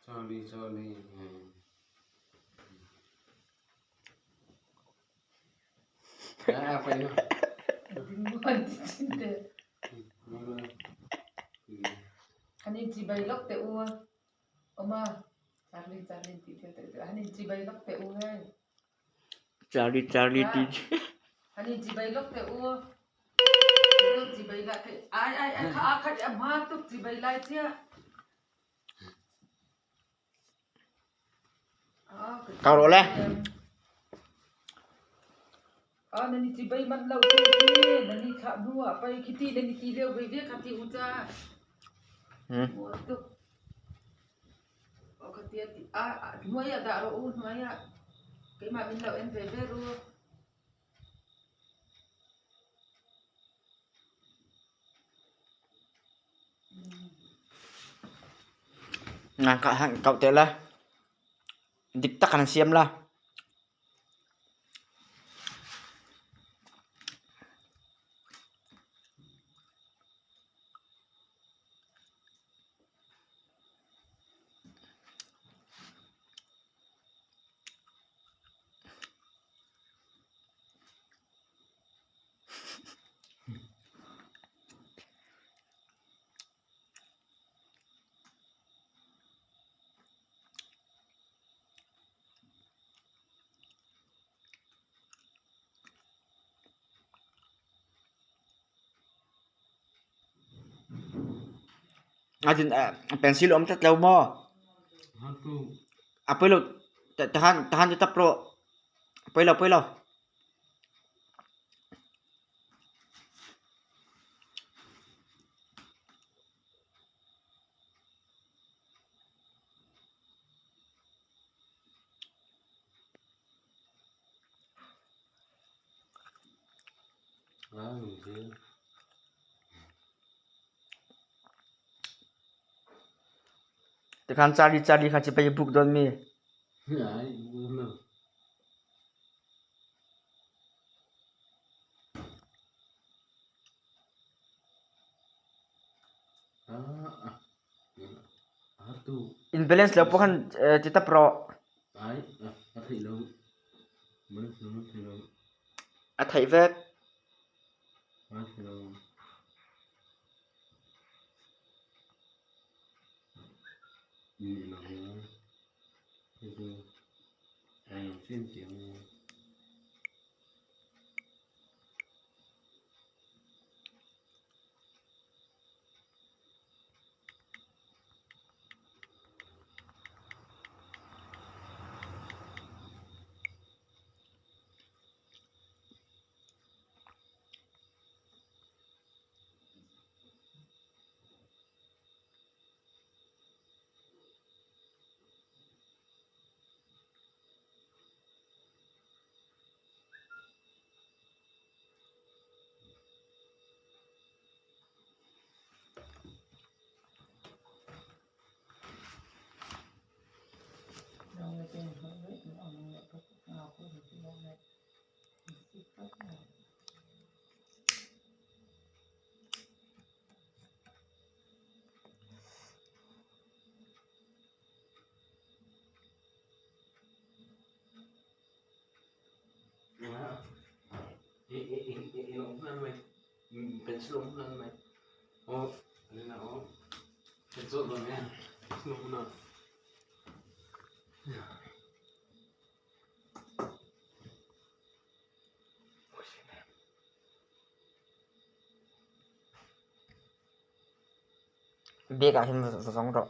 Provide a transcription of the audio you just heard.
Charlie Charlie. Han in chibai lawk teh u a awm a Charlie Charlie tih thil teh han in chibai lawk teh u hei Charlie Charlie tih han in chibai lawk teh u chibai lai ai ai ai kha a khat a hma tuk chibai lai chiah. Kau rawh le. Kau teh la. Dik tak an siam la. Pencil a awm tlat lo maw? A pawi lo tahan tahan chu tap rawh a pawi lo a pawi lo. Tikhan Charlie Charlie kha chibai buk dawn mi? In balance lo pawh khan ti tap rawh. A theih vek. Bag ah hin va zawng rawh.